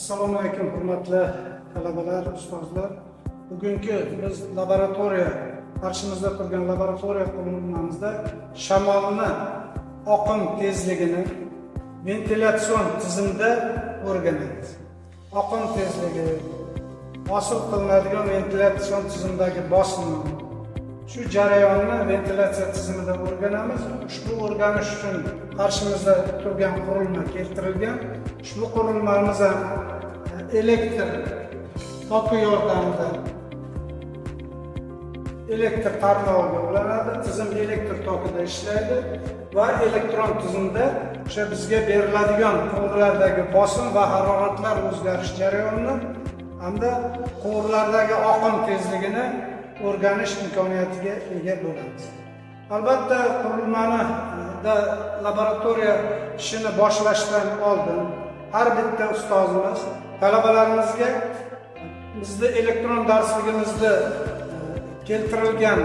Assalomu alaykum, hurmatli talabalar, ustozlar. Bugungi biz laboratoriya, qarshimizda turgan laboratoriya qurilmamizda shamolni oqim tezligini ventilятsion tizimda o'rganamiz. Oqim tezligi, hosil qilinadigan ventilятsion tizimdagi bosim, shu jarayonni ventilyatsiya tizimida o'rganamiz. Ushbu o'rganish uchun qarshimizda turgan qurilma keltirilgan. Ushbu qurilmamiz ham elektr toki yordamida elektr tarmog'iga ulanadi. Tizim elektr tokida ishlaydi va elektron tizimda o'sha bizga beriladigan quvurlardagi bosim va haroratlar o'zgarish jarayonini hamda quvurlardagi oqim tezligini o'rganish imkoniyatiga ega bo'lamiz. Albatta, qurilmani da laboratoriya ishini boshlashdan oldin har bitta ustozimiz talabalarimizga bizni elektron darsligimizda keltirilgan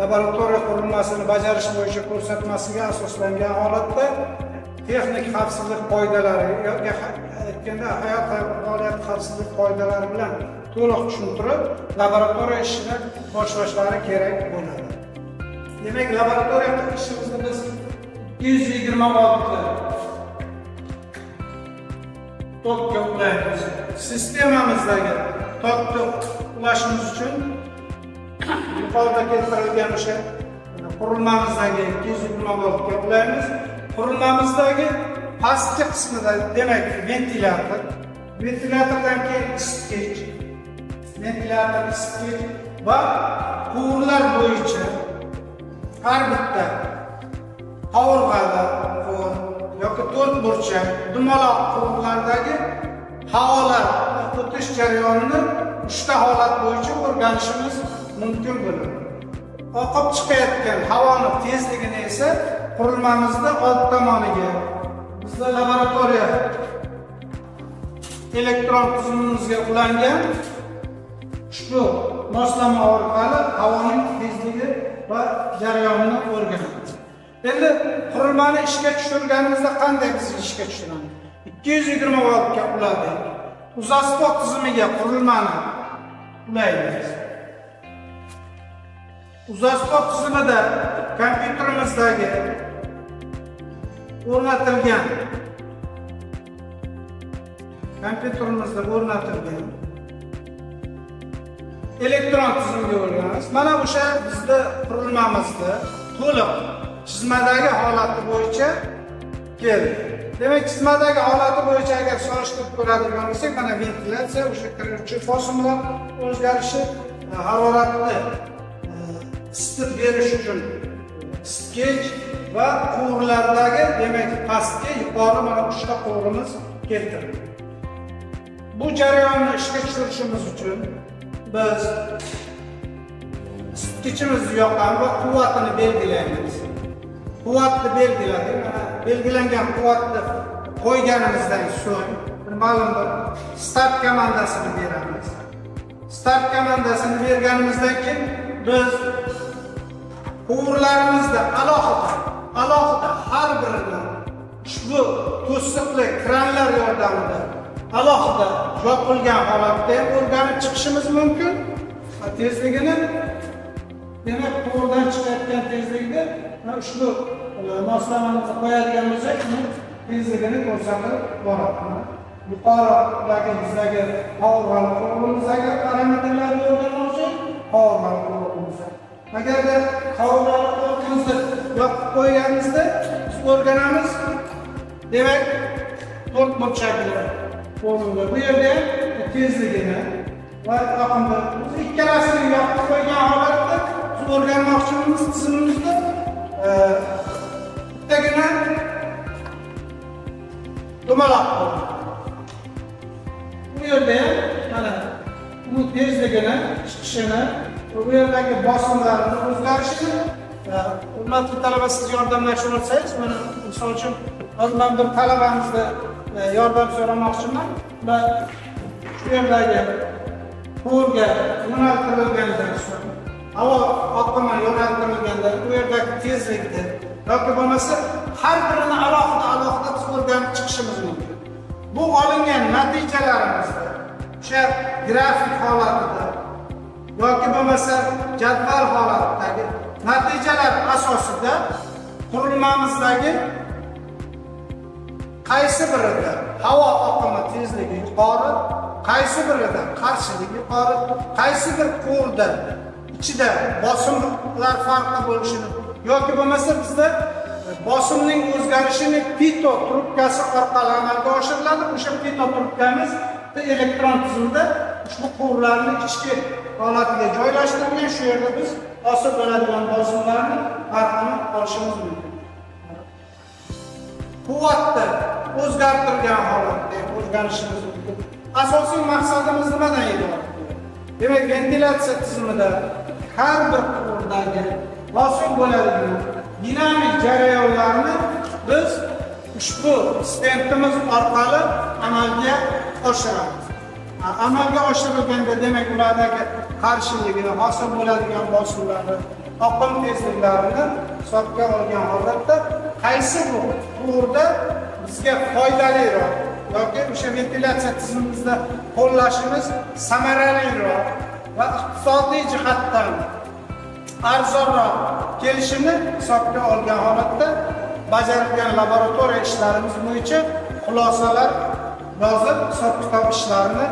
laboratoriya qurilmasini bajarish bo'yicha ko'rsatmasiga asoslangan holatda texnik xavfsizlik qoidalari yoki aytganda hayot faoliyati xavfsizlik qoidalari bilan to'liq tushuntirib, laboratoriya ishini boshlashlari kerak bo'ladi. Demak, laboratoriya ishimizni biz 226 tokka ulaymiz. Sistemamizdagi tokni ulashimiz uchun yuqorida keltirilgan o'sha qurilmamizdagi 220 voltga ulaymiz. Qurilmamizdagi pastki qismida, demak, ventilyator, ventilyatordan keyin isitgich, ventilyator, isitgich va quvurlar bo'yicha har bitta qovurg'ali quvur yoki to'rt burchak, dumaloq quvurlardagi havolar o'tish jarayonini uchta holat bo'yicha o'rganishimiz mumkin bo'ladi. Oqib chiqayotgan havoni tezligini esa qurilmamizni old tomoniga, bizda laboratoriya elektron tizimimizga ulangan ushbu moslama orqali havoning tezligi va jarayonini o'rganamiz. Endi qurilmani ishga tushirganimizda qanday biz ishga tushiramiz? 220 voltga uladik. УЗАСПО tizimiga qurilmani ulaymiz. УЗАСПО tizimida kompyuterimizdagi o'rnatilgan, kompyuterimizda o'rnatilgan elektron tizimga o'rganamiz. Mana o'sha bizni qurilmamizni to'liq chizmadagi holati bo'yicha keldi. Demak, chizmadagi holati bo'yicha agar solishtirib ko'radigan bo'lsak, mana ventilyatsiya, o'sha kiruvchi bosimlar o'zgarishi, haroratni isitib berish uchun isitgich va quvurlardagi, demak, pastki, yuqori, mana uchta quvurimiz keltirildi. Bu jarayonni ishga tushirishimiz uchun biz isitgichimizni yoqamiz va quvvatini belgilaymiz. Quvvatni belgiladik. Mana belgilangan quvvatni qo'yganimizdan so'ng bir ma'lum bir start komandasini beramiz. Start komandasini berganimizdan keyin biz quvurlarimizni alohida alohida har birini ushbu to'siqli kranlar yordamida alohida yopilgan holatda ham o'rganib chiqishimiz mumkin. Va tezligini, demak, quvurdan chiqayotgan tezlikni mana ushbu moslamamizni qo'yadigan bo'lsak, uni tezligini ko'rsatib boradi. Mana yuqoridagi bizdagi qovurg'ali quvurimizdagi parametrlarni o'rganmoqchi, qovurg'ali quvurimizda. Agarda qovurg'ali quvurimizni yopib qo'yganimizda biz o'rganamiz, demak, to'rt burchakli quvurda bu yerda ham tezligini va oqimni biz ikkalasini yopib qo'ygan holatda biz o'rganmoqchimiz tizimimizda bittagina dumaloq quvur. Bu yerda ham mana bu tezligini chiqishini va bu yerdagi bosimlarni o'zgarishini hurmatli talaba, siz yordamlashib olsangiz, mana misol uchun hozir man bir talabamizni yordam so'ramoqchiman va shu yerdagi quvurga yo'naltirilganda, havo oqimi yo'naltirilganda u yerdagi tezlikni yoki bo'lmasa har birini alohida alohida biz o'rganib chiqishimiz mumkin. Bu olingan natijalarimizni o'sha grafik holatida yoki bo'lmasa jadval holatidagi natijalar asosida qurilmamizdagi qaysi birida havo oqimi tezligi yuqori, qaysi birida qarshilik yuqori, qaysi bir quvurda ichida bosimlar farqi bo'lishini yoki bo'lmasa bizda bosimning o'zgarishini pito trubkasi orqali amalga oshiriladi. O'sha pito trubkamiz elektron tizimda ushbu quvurlarni ichki holatiga joylashtirilgan. Shu yerda biz hosil bo'ladigan bosimlarni farqini olishimiz mumkin. Quvvatni o'zgartirgan holatda ham o'rganishimiz mumkin. Asosiy maqsadimiz nimadan iborat? Demak, ventilyatsiya tizimida har bir quvurdagi hosil bo'ladigan dinamik jarayonlarni biz ushbu stendimiz orqali amalga oshiramiz. Amalga oshirilganda, demak, ulardagi qarshiligini, hosil bo'ladigan bosimlarni, oqim tezliklarini hisobga olgan holatda qaysi bu quvurda bizga foydaliroq yoki o'sha ventilyatsiya tizimimizda qo'llashimiz samaraliroq va iqtisodiy jihatdan arzonroq kelishini hisobga olgan holatda bajarilgan laboratoriya ishlarimiz bo'yicha xulosalar yozib, hisob kitob ishlarini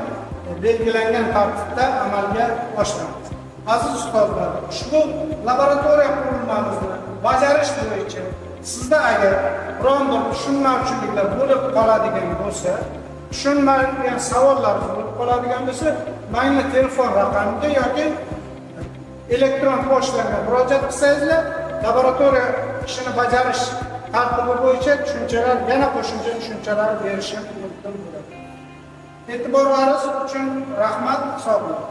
belgilangan tartibda amalga oshiramiz. Aziz ustozlar, ushbu laboratoriya qurilmamizni bajarish bo'yicha sizda agar biron bir tushunmovchiliklar bo'lib qoladigan bo'lsa, tushunmagan savollar bo'lib qoladigan bo'lsa, manga telefon raqamida yoki elektron pochtamga murojaat qilsangizlar, laboratoriya ishini bajarish tartibi bo'yicha tushunchalar, yana qo'shimcha tushunchalar berishim mumkin bo'ladi. E'tiborlaringiz uchun rahmat, sog' bo'ling.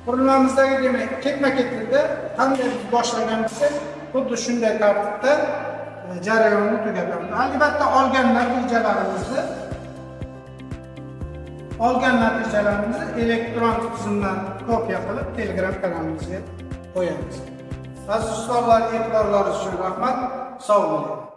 Qurilmamizdagi, demak, ketma ketlikda qanday biz boshlagan bo'lsak, xuddi shunday tartibda jarayonni tugatamiz. Albatta, olgan natijalarimizni elektron tizimdan kopiya qilib Telegram kanalimizga qo'yamiz. Aziz ustozlar, e'tiborlaringiz uchun rahmat, sog' bo'ling.